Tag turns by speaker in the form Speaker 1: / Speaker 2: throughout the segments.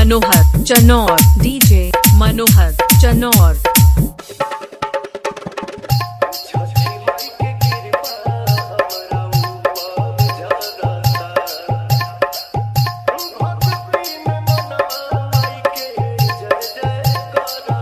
Speaker 1: Manohar Chanaur, DJ Manohar Chanaur.
Speaker 2: छठी माई के कृपा हमरा ऊपर झरता। भक्ति में मनवा माई के जय जय करता।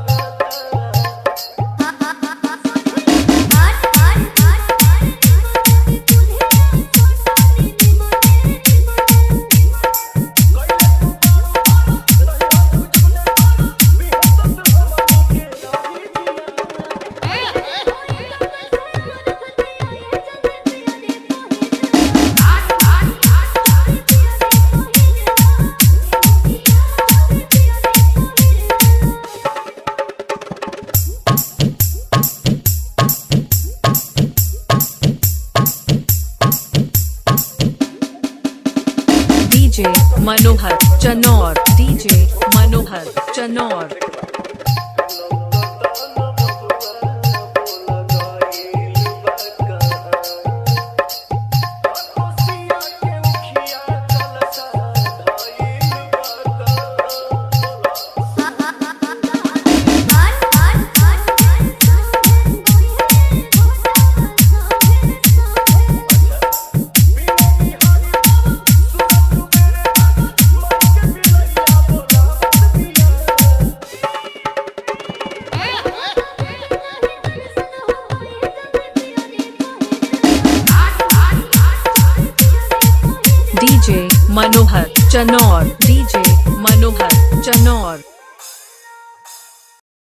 Speaker 1: DJ Manohar Chanaur, DJ Manohar Chanaur. DJ Manohar Chanaur, DJ Manohar Chanaur.